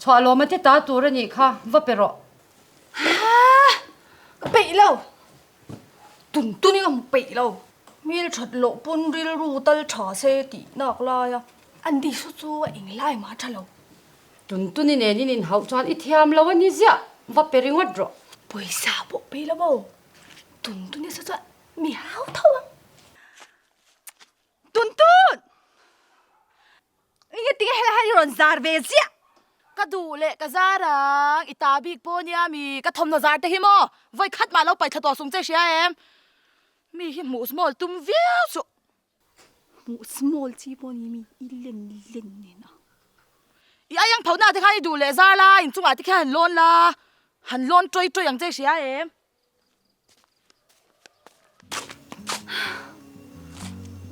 Chhuah lawm a ti ta tur a nih kha, va pe rawh. Haa! Ka peih lo. Tun tun in ka hmu peih lo. Hmel that loh pawn rilru tal tha se tih nak lai a. An di saw chu a englai mah tha lo. Tun tun i nen in inhauh chuan i thiam lo a ni ziah, va pe ringawt rawh. Pawisa pawh pe lo maw? Tun tun i saw chuan mi hau tho ang. Tun tun! Enge tinge helai hian i rawn zar ve ziah? Ka duh leh ka zar ang, i ta bik pawh nia mi, ka thawmhnaw zar te hi maw? Vawi khat mah lo paih thla tawh sung che hria em? Mi hi hmuh small tum viau suh. Hmuh small chi pawh ni mi, i len len nen a. I aiang pho na te khan i duh leh zar la, inchungah te khian han lawn la, han lawn tawi tawi ang che hria em?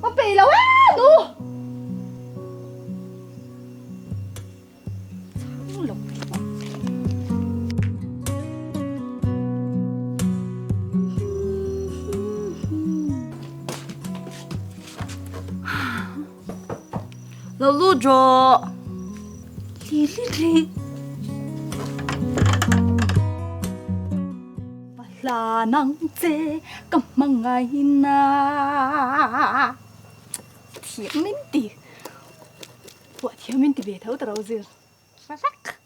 Ka peih lo e nu. Chhang lo. Lo lut rawh. Li li li. Hla nang che ka hmangaihna thiam min ti phuah thiam min ti ve tho ta ro zir rak.